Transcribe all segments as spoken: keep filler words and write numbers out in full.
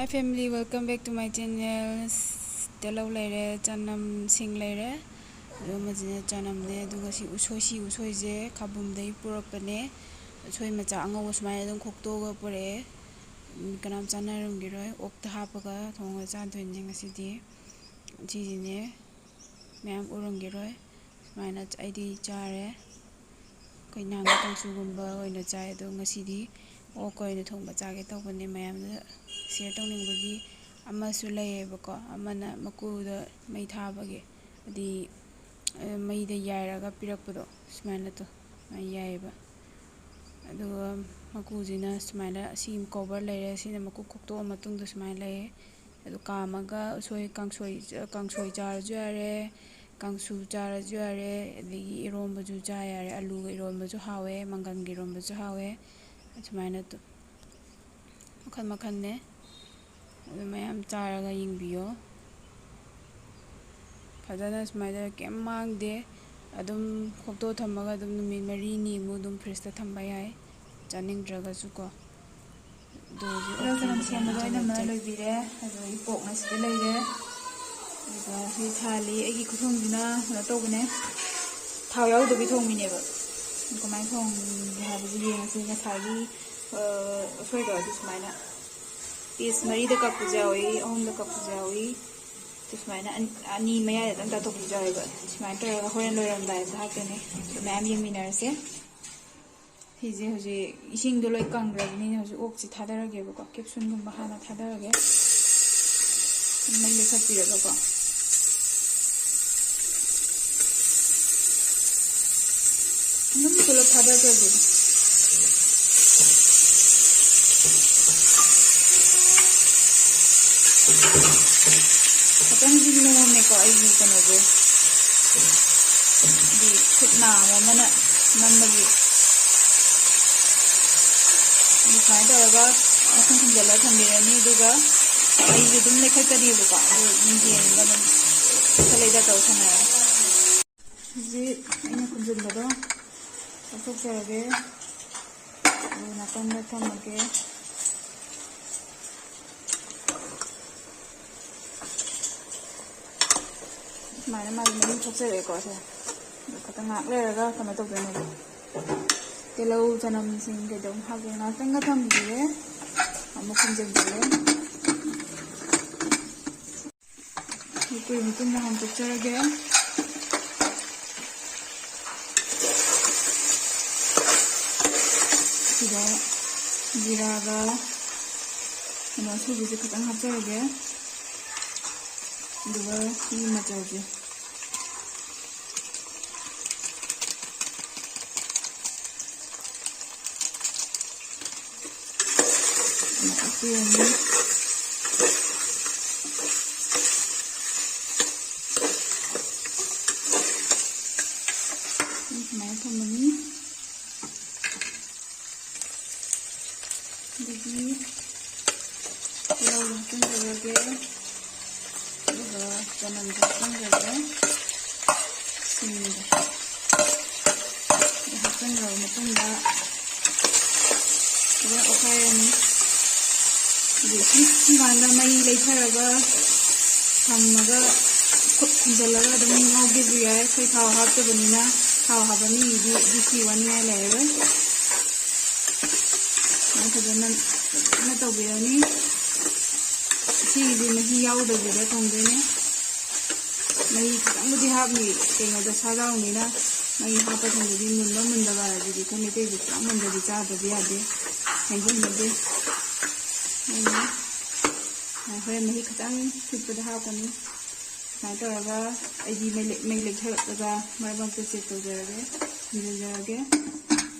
Hi family, welcome back to my channel. ꯇꯤꯜꯍꯧ ꯂꯩꯔꯦ, ꯆꯅꯝ, ꯁꯤꯡ ꯂꯩꯔꯦ, ꯑꯗꯨꯒ ꯃꯁꯤꯅ ꯆꯅꯝꯅꯦ꯫ ꯑꯗꯨꯒ ꯁꯤ ꯎꯁꯣꯏ, ꯁꯤ ꯎꯁꯣꯏꯁꯦ ꯈꯥꯕꯨꯝꯗꯒꯤ ꯄꯨꯔꯛꯄꯅꯦ꯫ ꯎꯁꯣꯏ ꯃꯆꯥ ꯑꯉꯧꯕ ꯁꯨꯃꯥꯏꯅ ꯑꯗꯨꯝ ꯈꯣꯛꯇꯣꯛꯑꯒ ꯄꯨꯔꯛꯑꯦ꯫ ꯃꯤ ꯀꯅꯥꯝ ꯆꯥꯅꯔꯝꯈꯤꯔꯣꯏ꯫ ꯑꯣꯛꯇ ꯍꯥꯞꯄꯒ ꯊꯣꯡꯉꯒ ꯆꯥꯗꯣꯏꯅꯦ ꯉꯁꯤꯗꯤ꯫ ꯁꯤꯁꯤꯅꯦ ꯃꯌꯥꯝ ꯎꯔꯝꯈꯤꯔꯣꯏ꯫ ꯁꯨꯃꯥꯏꯅ ꯑꯩꯗꯤ ꯆꯥꯔꯦ꯫ ꯑꯩꯈꯣꯏ ꯅꯍꯥꯟꯒꯩ ꯀꯥꯡꯁꯨꯒꯨꯝꯕ ꯑꯣꯏꯅ ꯆꯥꯏ, ꯑꯗꯣ ꯉꯁꯤꯗꯤ ꯑꯣꯛꯀ ꯑꯣꯏꯅ ꯊꯣꯡꯕ ꯆꯥꯒꯦ ꯇꯧꯕꯅꯦ꯫ ꯃꯌꯥꯝꯗ share ꯇꯧꯅꯤꯡꯕꯒꯤ ꯑꯃꯁꯨ ꯂꯩꯌꯦꯕꯀꯣ, ꯑꯃꯅ ꯃꯀꯨꯗ ꯃꯩ ꯊꯥꯕꯒꯤ, ꯍꯥꯏꯗꯤ, ꯑ, ꯃꯩꯗ ꯌꯥꯏꯔꯒ ꯄꯤꯔꯛꯄꯗꯣ, ꯁꯨꯃꯥꯏꯅ ꯇꯧ-, ꯁꯨꯃꯥꯏꯅ ꯌꯥꯏꯌꯦꯕ꯫ ꯑꯗꯨꯒ ꯃꯀꯨꯁꯤꯅ ꯁꯨꯃꯥꯏꯅ, ꯑꯁꯤ cover ꯂꯩꯔꯦ, ꯁꯤꯅ ꯃꯀꯨ ꯈꯣꯛꯇꯣꯛꯑ ꯃꯇꯨꯡꯗ ꯁꯨꯃꯥꯏꯅ ꯂꯩꯌꯦ꯫ ꯑꯗꯨ ꯀꯥꯝꯃꯒ ꯎꯁꯣꯏ ꯀꯥꯡꯁꯣꯏ, ꯀꯥꯡꯁꯣꯏ ꯆꯥꯔꯁꯨ ꯌꯥꯔꯦ, ꯀꯥꯡꯁꯨ ꯆꯥꯔꯁꯨ ꯌꯥꯔꯦ, ꯑꯗꯒꯤ ꯏꯔꯣꯝꯕꯁꯨ ꯆꯥ ꯌꯥꯔꯦ꯫ ꯑꯂꯨꯒ ꯏꯔꯣꯝꯕꯁꯨ ꯍꯥꯎꯋꯦ, ꯃꯪꯒꯟꯒ ꯏꯔꯣꯝꯕꯁꯨ ꯍꯥꯎꯋꯦ꯫ ꯑꯁꯨꯃꯥꯏꯅ ꯇꯨ-, ꯃꯈꯜ ꯃꯈꯜꯅꯦ꯫ ꯑꯗꯨ ꯃꯌꯥꯝ ꯆꯥꯔꯒ ꯌꯦꯡꯕꯤꯌꯣ꯫ ꯐꯖꯅ ꯁꯨꯃꯥꯏꯅ ꯀꯩꯝ ꯃꯥꯡꯗꯦ꯫ ꯑꯗꯨꯝ ꯈꯣꯛꯇꯣꯛꯑ ꯊꯝꯃꯒ ꯑꯗꯨꯝ ꯅꯨꯃꯤꯠ ꯃꯔꯤꯅꯤꯃꯨꯛ ꯑꯗꯨꯝ fridgeꯇ ꯊꯝꯕ ꯌꯥꯏ, ꯆꯥꯅꯤꯡꯗ꯭ꯔꯒꯁꯨꯀꯣ꯫ ꯑꯗꯨ ꯍꯧꯖꯤꯛ ꯇꯤꯜꯍꯧ ꯆꯅꯝ ꯑꯣꯛꯀꯤ ꯁꯦꯝꯕꯗꯣ ꯃꯇꯨꯡꯗ ꯑꯩꯅꯝꯕꯅ ꯆꯠ- ꯂꯣꯏꯕꯤꯔꯦ꯫ ꯑꯗꯣ ꯑꯩ ꯄꯣꯛꯅ ꯁꯤꯗ ꯂꯩꯔꯦ꯫ ꯑꯗꯨꯒ ꯁꯤ ꯊꯥꯜꯂꯤ꯫ ꯑꯩꯒꯤ ꯈꯨꯊꯣꯡꯁꯤꯅ ꯀꯩꯅꯣ ꯇꯧꯕꯅꯦ, ꯊꯥꯎ ꯌꯥꯎꯗꯕꯤ ꯊꯣꯡꯕꯤꯅꯦꯕ꯫ ꯀꯃꯥꯏꯅ ꯊꯣꯡꯒꯦ ꯍꯥꯏꯕꯗꯨ ꯌꯦꯡꯉꯁꯤ꯫ ꯉꯁꯥꯏꯒꯤ, ꯑ, ꯎꯁꯣꯏꯗꯣ ꯑꯗꯨ ꯁꯨꯃꯥꯏꯅ piece ꯃꯔꯤꯗ ꯀꯛꯄꯁꯨ ꯌꯥꯎꯏ, ꯑꯍꯨꯝꯗ ꯀꯛꯄꯁꯨ ꯌꯥꯎꯏ꯫ ꯑꯗꯨ ꯁꯨꯃꯥꯏꯅ ꯑꯅꯤ, ꯑꯅꯤ ꯃꯌꯥꯏꯗ ꯑꯗꯨꯝ ꯇꯥꯊꯣꯛꯄꯁꯨ ꯌꯥꯎꯋꯦꯕ꯫ ꯁꯨꯃꯥꯏꯅ ꯇꯧꯔꯒ ꯍꯣꯔꯦꯟ ꯂꯣꯏꯔꯝꯗꯥꯏꯗ ꯍꯥꯞꯇꯣꯏꯅꯦ꯫ ꯑꯗꯨ ꯃꯌꯥꯝ ꯌꯦꯡꯃꯤꯟꯅꯔꯁꯦ꯫ ꯁꯤꯁꯦ ꯍꯧꯖꯤꯛ ꯏꯁꯤꯡꯗꯣ ꯂꯣꯏ ꯀꯪꯈ꯭ꯔꯕꯅꯤꯅ ꯍꯧꯖꯤꯛ ꯑꯣꯛꯁꯤ ꯊꯥꯗꯔꯒꯦꯕꯀꯣ꯫ Capsuleꯒꯨꯝꯕ ꯍꯥꯟꯅ ꯊꯥꯗꯔꯒꯦ꯫ ꯃꯩ ꯂꯩꯈꯠꯄꯤꯔꯒꯀꯣ꯫ ꯑꯗꯨꯝ ꯄꯨꯂꯞ ꯊꯥꯗꯈ꯭ꯔꯒꯦ꯫ ꯈꯤꯇꯪꯗꯤ ꯅꯣꯝꯃꯦꯀꯣ ꯑꯩꯒꯤ ꯀꯩꯅꯣꯁꯦ꯫ ꯍꯥꯏꯗꯤ ꯈꯨꯠ ꯅꯥꯕ ꯑꯃꯅ ꯅꯝꯕꯒꯤ꯫ ꯑꯗꯨ ꯁꯨꯃꯥꯏꯅ ꯇꯧꯔꯒ ꯃꯈꯨꯝ ꯈꯨꯝꯖꯤꯜꯂꯒ ꯊꯝꯕꯤꯔꯅꯤ꯫ ꯑꯗꯨꯒ ꯃꯩꯁꯦ ꯑꯗꯨꯝ ꯂꯩꯈꯠꯀꯅꯦꯕꯀꯣ꯫ ꯑꯗꯨ ꯑꯗꯨꯝ ꯌꯦꯡꯉꯒ ꯑꯗꯨꯝ ꯂꯩꯈꯠ ꯂꯩꯊ ꯇꯧ ꯁꯥꯟꯅꯔꯅꯤ꯫ ꯍꯧꯖꯤꯛ ꯑꯩꯅ ꯈꯨꯝꯖꯤꯟꯕꯗꯣ ꯂꯧꯊꯣꯛꯆꯔꯒꯦ꯫ ꯑꯗꯨ ꯅꯥꯀꯟꯗ ꯊꯝꯃꯒꯦ꯫ ꯁꯨꯃꯥꯏꯅ ꯃꯥꯒꯤ ꯃꯍꯤ ꯊꯣꯛꯆꯔꯛꯑꯦꯀꯣ꯫ ꯁꯦ, ꯑꯗꯣ ꯈꯤꯇꯪ ꯉꯥꯏꯍꯥꯛ ꯂꯩꯔꯒ ꯀꯩꯅꯣ ꯇꯧꯗꯣꯏꯅꯦꯕ, ꯇꯤꯜꯍꯧ ꯆꯅꯝꯁꯤꯡ ꯀꯩꯗꯧ ꯍꯥꯞꯀꯦ ꯉꯥꯏꯍꯥꯛꯇꯪꯒ ꯊꯝꯕꯤꯔꯦ꯫ ꯑꯃꯨꯛ ꯈꯨꯝꯖꯤꯟꯕꯤꯔꯦ꯫ ꯃꯀꯨꯏ ꯃꯇꯨꯝꯗ ꯍꯥꯟꯗꯣꯛꯆꯔꯒꯦ꯫ ꯁꯤꯗ ꯖꯤꯔꯥꯒ ꯀꯩꯅꯣ ꯑꯁꯨꯕꯁꯦ ꯈꯤꯇꯪ ꯍꯥꯞꯆꯔꯒꯦ꯫ ꯑꯗꯨꯒ ꯁꯤꯒꯤ ꯃꯆꯜꯁꯦ ꯍꯥꯞꯄꯤꯔꯅꯤ꯫ ꯁꯨꯃꯥꯏꯅ ꯊꯝꯃꯅꯤ꯫ ꯑꯗꯒꯤ ꯇꯤꯜꯍꯧ ꯍꯥꯞꯆꯤꯟꯖꯔꯒꯦ꯫ ꯑꯗꯨꯒ ꯆꯅꯝꯁꯨ ꯍꯥꯞꯆꯤꯟꯖꯔꯒꯦ꯫ ꯁꯤꯡꯗꯣ ꯑꯗꯨ ꯍꯥꯞꯆꯤꯟꯈ꯭ꯔꯕ ꯃꯇꯨꯡꯗ ꯐꯖꯅ ꯑꯣꯠꯈꯥꯏꯔꯅꯤ꯫ ꯑꯗꯨ ꯁꯨꯝ ꯀꯥꯟꯗ ꯃꯩ ꯂꯩꯊꯔꯒ ꯊꯝꯃꯒ ꯈꯨꯠ ꯈꯨꯝꯖꯤꯜꯂꯒ ꯑꯗꯨꯝ ꯉꯧꯒꯦꯁꯨ ꯌꯥꯏ꯫ ꯑꯩꯈꯣꯏ ꯊꯥꯎ ꯍꯥꯞꯇꯕꯅꯤꯅ, ꯊꯥꯎ ꯍꯥꯞꯄ ꯃꯤꯒꯤꯗꯤ ꯑꯗꯨ ꯁꯤ ꯋꯥꯅꯤꯡꯉꯥꯏ ꯂꯩꯔꯔꯣꯏ꯫ ꯁꯨꯃꯥꯏꯅ ꯐꯖꯅ ꯐꯖꯅ ꯇꯧꯕꯤꯔꯅꯤ꯫ ꯁꯤꯒꯤꯗꯤ ꯃꯍꯤ ꯌꯥꯎꯗꯕꯤꯗ ꯊꯣꯡꯗꯣꯏꯅꯦ꯫ ꯃꯍꯤ ꯈꯤꯇꯪꯕꯨꯗꯤ ꯍꯥꯞꯅꯤ, ꯀꯩꯅꯣꯗ ꯁꯥ ꯌꯥꯎꯅꯤꯅ꯫ ꯃꯍꯤ ꯍꯥꯞꯄ ꯊꯣꯡꯕꯗꯤ ꯃꯨꯟꯕ ꯃꯨꯟꯗꯕ ꯍꯥꯏꯁꯤꯗꯤ ꯑꯩꯈꯣꯏ ꯃꯩꯇꯩꯗꯤ ꯄꯨꯔꯥ ꯃꯨꯟꯗꯗꯤ ꯆꯥꯗꯕ ꯌꯥꯗꯦ, ꯁꯦꯝꯖꯤꯟꯅꯗꯦ꯫ ꯑꯗꯨꯅ ꯍꯣꯔꯦꯟ ꯃꯍꯤ ꯈꯤꯇꯪ ꯊꯤꯠꯄꯗ ꯍꯥꯞꯀꯅꯤ꯫ ꯁꯨꯃꯥꯏꯅ ꯇꯧꯔꯒ ꯑꯩꯗꯤ ꯃꯩ ꯂꯦꯛ-, ꯃꯩ ꯂꯦꯛꯊꯔꯛꯄꯗ ꯃꯔꯛ ꯃꯔꯛꯇ ꯆꯦꯛ ꯇꯧꯖꯔꯒꯦ, ꯊꯤꯟꯖꯤꯟꯖꯔꯒꯦ꯫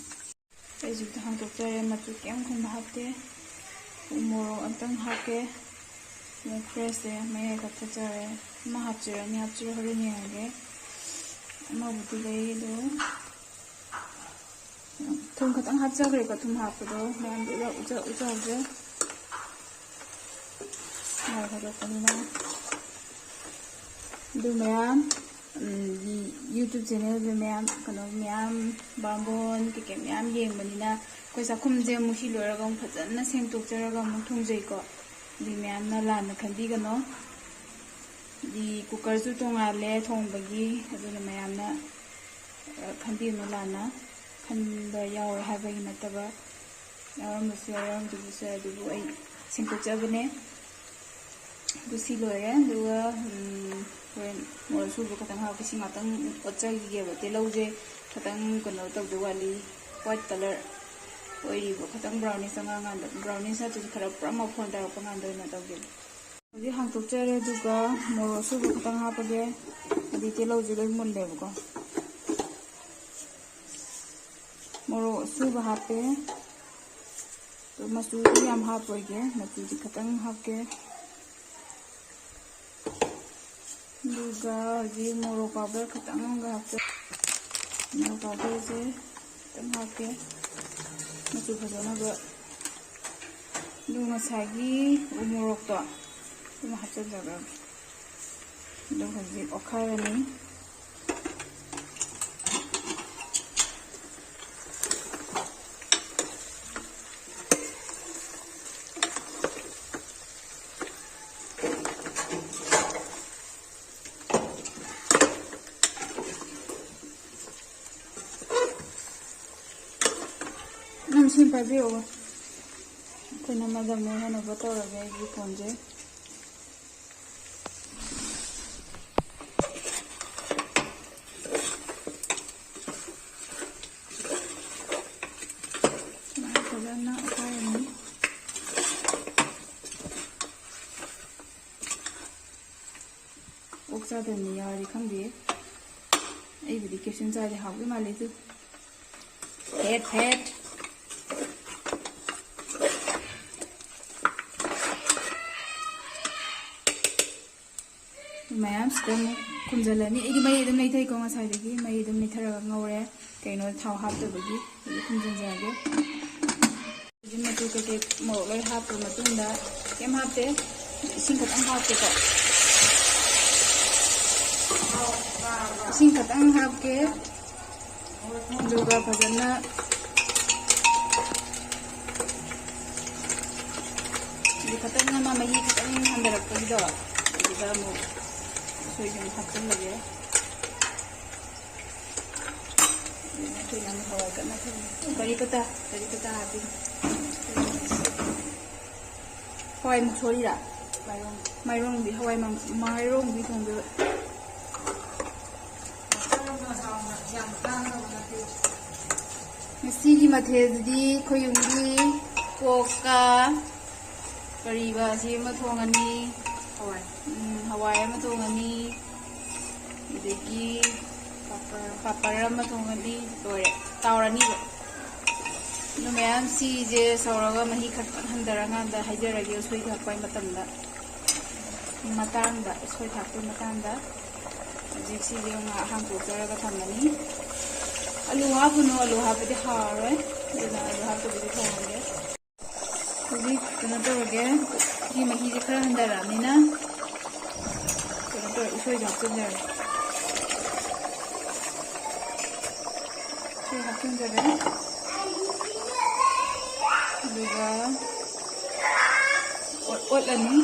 ꯑꯩꯁꯨ ꯍꯥꯡꯗꯣꯛꯆꯔꯦ, ꯃꯆꯨ ꯀꯩꯝ ꯈꯟꯕ ꯍꯥꯞꯇꯦ꯫ ꯎ ꯃꯣꯔꯣꯛ ꯑꯝꯇꯪ ꯍꯥꯞꯀꯦ꯫ ꯃꯣꯔꯣꯛ ꯐ꯭ꯔꯦꯁꯁꯦ ꯃꯌꯥꯏ ꯀꯛꯊꯠꯆꯔꯦ꯫ ꯑꯃ ꯍꯥꯞꯆꯔꯅꯤ, ꯍꯥꯞꯆꯔ ꯍꯣꯔꯦꯟ ꯌꯦꯡꯉꯒꯦ꯫ ꯑꯃꯕꯨꯗꯤ ꯂꯩ ꯑꯗꯣ꯫ ꯊꯨꯝ ꯈꯛꯇꯪ ꯍꯥꯞꯆꯈ꯭ꯔꯦꯀꯣ, ꯊꯨꯝ ꯍꯥꯞꯄꯗꯣ ꯃꯌꯥꯝꯗꯣ ꯎꯠꯂ-, ꯎꯠꯆ-, ꯎꯠꯆꯍꯧꯗ꯭ꯔꯦ꯫ ꯃꯣꯔꯣꯛ ꯍꯥꯏꯗꯣꯛꯄꯅꯤꯅ꯫ ꯑꯗꯨ ꯃꯌꯥꯝ, ꯎꯝ, ꯌꯨꯇ꯭ꯌꯨꯕ ꯆꯦꯅꯦꯜꯗ ꯃꯌꯥꯝ, ꯀꯩꯅꯣ ꯃꯌꯥꯝ, ꯕꯥꯝꯕꯣꯟ ꯀꯩꯀꯩ ꯃꯌꯥꯝ ꯌꯦꯡꯕꯅꯤꯅ ꯑꯩꯈꯣꯏ ꯆꯥꯛꯈꯨꯝꯁꯦ ꯑꯃꯨꯛ ꯁꯤ ꯂꯣꯏꯔꯒ ꯑꯃꯨꯛ ꯐꯖꯅ ꯁꯦꯡꯗꯣꯛꯆꯔꯒ ꯑꯃꯨꯛ ꯊꯣꯡꯖꯩꯀꯣ꯫ ꯑꯗꯨ ꯃꯌꯥꯝꯅ ꯂꯥꯟꯅ ꯈꯟꯕꯤꯒꯅꯣ꯫ ꯍꯥꯏꯗꯤ ꯀꯨꯀꯔꯁꯨ ꯇꯣꯡꯉꯥꯜꯂꯦ ꯊꯣꯡꯕꯒꯤ, ꯑꯗꯨꯅ ꯃꯌꯥꯝꯅ, ꯑ, ꯈꯟꯕꯤꯒꯅꯨ ꯂꯥꯟꯅ꯫ ꯈꯟꯕ ꯌꯥꯎꯋꯦ ꯍꯥꯏꯕꯒꯤ ꯅꯠꯇꯕ, ꯌꯥꯎꯔꯝꯕꯁꯨ ꯌꯥꯎ, ꯌꯥꯎꯔꯝꯗꯕꯁꯨ ꯌꯥꯎ, ꯑꯗꯨꯕꯨ ꯑꯩ ꯁꯦꯡꯗꯣꯛꯆꯕꯅꯦ꯫ ꯑꯗꯨ ꯁꯤ ꯂꯣꯏꯔꯦ꯫ ꯑꯗꯨꯒ, ꯎꯝ, ꯍꯣꯔꯦꯟ ꯃꯣꯔꯣꯛ ꯑꯁꯨꯕ ꯈꯇꯪ ꯍꯥꯞꯄꯁꯤ ꯉꯥꯛꯇꯪ ꯑꯣꯠꯆꯈꯤꯒꯦꯕ꯫ ꯇꯤꯜꯍꯧꯁꯦ ꯈꯇꯪ ꯀꯩꯅꯣ ꯇꯧꯗꯧ ꯋꯥꯠꯂꯤ, white colour ꯑꯣꯏꯔꯤꯕ, ꯈꯇꯪ brownish ꯑꯉꯥꯡ ꯀꯥꯟꯗ, brownish ꯅꯠꯇ꯭ꯔꯁꯨ ꯈꯔ ꯄꯨꯔꯥ ꯃꯐꯣꯟ ꯇꯥꯔꯛꯄ ꯀꯥꯟꯗ ꯑꯣꯏꯅ ꯇꯧꯒꯦꯕ꯫ ꯍꯧꯖꯤꯛ ꯍꯥꯡꯇꯣꯛꯆꯔꯦ, ꯑꯗꯨꯒ ꯃꯣꯔꯣꯛ ꯑꯁꯨꯕ ꯈꯇꯪ ꯍꯥꯞꯄꯒꯦ꯫ ꯍꯥꯏꯗꯤ ꯇꯤꯜꯍꯧꯁꯦ ꯂꯣꯏ ꯃꯨꯜꯂꯦꯕꯀꯣ꯫ ꯃꯣꯔꯣꯛ ꯑꯁꯨꯕ ꯍꯥꯞꯄꯦ꯫ ꯑꯗꯣ ꯃꯆꯨꯗꯤ ꯌꯥꯝ ꯍꯥꯞꯄꯣꯏꯒꯦ, ꯃꯆꯨꯗꯤ ꯈꯇꯪ ꯍꯥꯞꯀꯦ꯫ ꯑꯗꯨꯒ ꯍꯧꯖꯤꯛ ꯃꯣꯔꯣꯛ powder ꯈꯇꯪ ꯑꯃꯒ ꯍꯥꯞꯆ-, ꯃꯣꯔꯣꯛ powderꯁꯦ ꯈꯤꯇꯪ ꯍꯥꯞꯀꯦ, ꯃꯆꯨ ꯐꯖꯅꯕ꯫ ꯑꯗꯨ ꯉꯁꯥꯏꯒꯤ ꯎ ꯃꯣꯔꯣꯛꯇꯣ ꯑꯗꯨꯝ ꯍꯥꯞꯆꯤꯟꯖꯈ꯭ꯔꯒꯦ꯫ ꯑꯗꯨ ꯍꯧꯖꯤꯛ ꯑꯣꯠꯈꯥꯏꯔꯅꯤ꯫ ꯅꯪ ꯁꯤ ꯄꯥꯏꯕꯤꯔꯛꯑꯣ꯫ ꯑꯩꯈꯣꯏꯅ ꯃꯗꯝ ꯍꯦꯟꯅꯕ ꯇꯧꯔꯒꯦ ꯑꯩꯒꯤ ꯐꯣꯟꯁꯦ꯫ ꯁꯨꯃꯥꯏꯅ ꯐꯖꯅ ꯑꯣꯠꯈꯥꯏꯔꯅꯤ꯫ ꯑꯣꯛ ꯆꯥꯗꯕ ꯃꯤ ꯌꯥꯎꯔꯗꯤ ꯈꯪꯗꯦ꯫ ꯑꯩꯕꯨꯗꯤ ꯀꯦꯞꯁꯤꯟ ꯆꯥꯔꯗꯤ ꯍꯥꯎꯗꯣꯏ ꯃꯥꯜꯂꯦ ꯑꯗꯨ꯫ ꯐꯦꯠ, ꯐꯦꯠ꯫ ꯃꯌꯥꯝꯁꯤꯗ ꯑꯃꯨꯛ ꯈꯨꯝꯖꯤꯜꯂꯅꯤ꯫ ꯑꯩꯗꯤ ꯃꯩ ꯑꯗꯨꯝ ꯂꯩꯊꯩꯀꯣ, ꯉꯁꯥꯏꯗꯒꯤ ꯃꯩ ꯑꯗꯨꯝ ꯂꯩꯊꯔꯒ ꯉꯧꯔꯦ꯫ ꯀꯩꯅꯣ, ꯊꯥꯎ ꯍꯥꯞꯇꯕꯒꯤ꯫ ꯑꯗꯨ ꯈꯨꯝꯖꯤꯟꯖꯔꯒꯦ꯫ ꯍꯧꯖꯤꯛ ꯃꯆꯨ ꯀꯩꯀꯩ ꯃꯣꯔꯣꯛ ꯂꯣꯏ ꯍꯥꯞꯄ ꯃꯇꯨꯡꯗ ꯀꯩꯝ ꯍꯥꯞꯇꯦ, ꯏꯁꯤꯡ ꯈꯛꯇꯪ ꯍꯥꯞꯀꯦꯀꯣ꯫ ꯏꯁꯤꯡ ꯈꯛꯇꯪ ꯍꯥꯞꯀꯦ꯫ ꯑꯗꯨꯒ ꯐꯖꯅ ꯍꯧꯖꯤꯛ ꯈꯛꯇꯪ ꯑꯃ ꯃꯍꯤ ꯈꯛꯇꯪ ꯍꯟꯊꯔꯛꯄꯒꯤꯗꯣ, ꯑꯗꯨꯗ ꯑꯃꯨꯛ ꯁꯣꯏꯗꯅ ꯍꯥꯞꯆꯤꯜꯂꯒꯦ꯫ ꯑꯗꯨꯅ ꯑꯩꯈꯣꯏꯅ ꯑꯃꯨꯛ ꯍꯋꯥꯏ ꯀꯟꯅ ꯊꯣꯡꯉꯤ꯫ ꯀꯔꯤ ꯄꯇꯥ, ꯀꯔꯤ ꯄꯇꯥ ꯍꯥꯞꯄꯤ꯫ ꯍꯋꯥꯏ ꯃꯨꯛꯁꯣꯔꯤꯔꯥ? ꯃꯥꯏꯔꯣꯡꯕꯤ꯫ ꯃꯥꯏꯔꯣꯡꯕꯤ, ꯍꯋꯥꯏ ꯃꯪ-, ꯃꯥꯏꯔꯣꯡꯕꯤ ꯊꯣꯡꯗꯣꯏꯕ꯫ ꯉꯁꯤꯒꯤ ꯃꯊꯦꯜꯁꯤꯗꯤ ꯑꯩꯈꯣꯏ ꯌꯨꯝꯒꯤ ꯄꯣꯛꯀ ꯀꯔꯤꯕ ꯑꯁꯤ ꯑꯃ ꯊꯣꯡꯉꯅꯤ, ꯍꯋꯥꯏ꯫ ꯎꯝ, ꯍꯋꯥꯏ ꯑꯃ ꯊꯣꯡꯉꯅꯤ, ꯑꯗꯒꯤ ꯄꯥꯄꯔ꯫ ꯄꯥꯄꯔ ꯑꯃ ꯊꯣꯡꯉꯅꯤ, ꯂꯣꯏꯔꯦ, ꯇꯥꯎꯔꯅꯤꯕ꯫ ꯑꯗꯨ ꯃꯌꯥꯝ ꯁꯤꯁꯦ ꯁꯧꯔꯒ ꯃꯍꯤ ꯈꯔ ꯈꯔ ꯍꯟꯊꯔꯀꯥꯟꯗ ꯍꯥꯏꯖꯔꯒꯦ, ꯎꯁꯣꯏ ꯊꯥꯛꯄꯩ ꯃꯇꯝꯗ, ꯃꯇꯥꯡꯗ, ꯎꯁꯣꯏ ꯊꯥꯛꯄꯩ ꯃꯇꯥꯡꯗ꯫ ꯍꯧꯖꯤꯛ ꯁꯤꯁꯦ ꯉꯥꯏꯍꯥꯛ ꯍꯥꯡꯇꯣꯛꯆꯔꯒ ꯊꯝꯃꯅꯤ꯫ ꯑꯂꯨ ꯍꯥꯞꯄꯨꯅꯣ, ꯑꯂꯨ ꯍꯥꯞꯄꯗꯤ ꯍꯥꯎꯔꯣꯏ, ꯑꯗꯨꯅ ꯑꯂꯨ ꯍꯥꯞꯇꯕꯤꯗ ꯊꯣꯡꯉꯒꯦ꯫ ꯍꯧꯖꯤꯛ ꯀꯩꯅꯣ ꯇꯧꯔꯒꯦ, ꯁꯤ ꯃꯍꯤꯁꯦ ꯈꯔ ꯍꯟꯊꯔꯛꯑꯅꯤꯅ ꯀꯩꯅꯣ ꯇꯧꯔꯦ, ꯎꯁꯣꯏꯗꯣ ꯍꯥꯞꯆꯤꯟꯖꯔꯦ꯫ ꯎꯁꯣꯏ ꯍꯥꯞꯆꯤꯟꯖꯔꯦ꯫ ꯑꯗꯨꯒ ꯑꯣꯠ-, ꯑꯣꯠꯂꯅꯤ꯫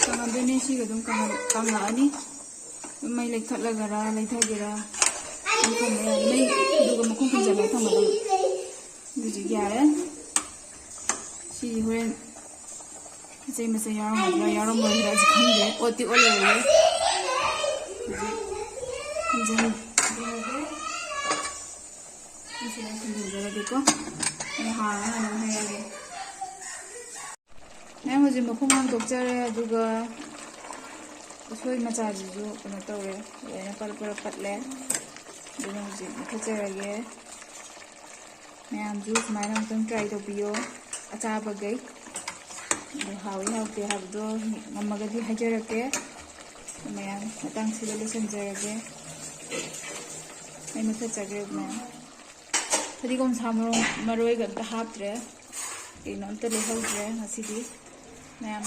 ꯀꯪꯍꯟꯗꯣꯏꯅꯦ, ꯁꯤꯒ ꯑꯗꯨꯝ ꯀꯪꯍꯟ-, ꯀꯪꯉꯛꯑꯅꯤ꯫ ꯑꯗꯨꯝ ꯃꯩ ꯂꯩꯈꯠꯂꯒꯔꯥ, ꯂꯩꯊꯒꯦꯔꯥ ꯑꯗꯨꯝ ꯊꯝꯕ ꯌꯥꯅꯤ꯫ ꯃꯩ ꯑꯗꯨꯒ ꯃꯈꯨꯝ ꯈꯨꯝꯖꯤꯜꯂꯒ ꯊꯝꯒꯗꯕ꯫ ꯍꯧꯖꯤꯛ ꯌꯥꯔꯦ꯫ ꯁꯤ ꯍꯣꯔꯦꯟ ꯃꯆꯩ ꯃꯆꯩ ꯌꯥꯎꯔꯝꯒꯗ꯭ꯔꯥ, ꯌꯥꯎꯔꯝꯃꯣꯏꯗ꯭ꯔꯥ ꯑꯩꯁꯨ ꯈꯪꯗꯦ꯫ ꯑꯣꯠꯇꯤ ꯑꯣꯠꯂꯔꯣꯏꯒꯦ꯫ ꯍꯧꯖꯤꯛ ꯈꯨꯝꯖꯤꯟ-, ꯁꯤꯁꯤꯗ ꯈꯨꯝꯖꯤꯟꯖꯔꯒꯦꯀꯣ꯫ ꯑꯩ ꯍꯥꯡꯉꯒ ꯑꯗꯨꯝ ꯍꯥꯏꯔꯒꯦ꯫ ꯃꯌꯥꯝ ꯍꯧꯖꯤꯛ ꯃꯈꯨꯝ ꯍꯥꯡꯗꯣꯛꯆꯔꯦ, ꯑꯗꯨꯒ ꯎꯁꯣꯏ ꯃꯆꯥꯁꯤꯁꯨ ꯀꯩꯅꯣ ꯇꯧꯔꯦ, ꯂꯣꯏꯅ ꯄꯔꯞ ꯄꯔꯞ ꯄꯠꯂꯦ꯫ ꯑꯗꯨꯅ ꯍꯧꯖꯤꯛ ꯃꯨꯊꯠꯆꯔꯒꯦ꯫ ꯃꯌꯥꯝꯁꯨ ꯁꯨꯃꯥꯏꯅ ꯑꯃꯨꯛꯇꯪ try ꯇꯧꯕꯤꯌꯣ, ꯑꯆꯥꯕꯈꯩ꯫ ꯑꯗꯨ ꯍꯥꯎꯏ ꯍꯥꯎꯇꯦ ꯍꯥꯏꯕꯗꯣ ꯉꯝꯃꯒꯗꯤ ꯍꯥꯏꯖꯔꯛꯀꯦ꯫ ꯃꯌꯥꯝ ꯃꯇꯥꯡꯁꯤꯗ ꯂꯣꯏꯁꯤꯟꯖꯔꯒꯦ꯫ ꯑꯩ ꯃꯨꯊꯠꯆꯈ꯭ꯔꯦ ꯃꯌꯥꯝ꯫ ꯐꯗꯤꯒꯣꯝ ꯁꯥ ꯃꯔꯣꯏ, ꯃꯔꯣꯏꯒ ꯑꯝꯇ ꯍꯥꯞꯇ꯭ꯔꯦ꯫ ꯀꯩꯅꯣ ꯑꯝꯇ ꯂꯩꯍꯧꯗ꯭ꯔꯦ ꯉꯁꯤꯗꯤ꯫ ꯃꯌꯥꯝ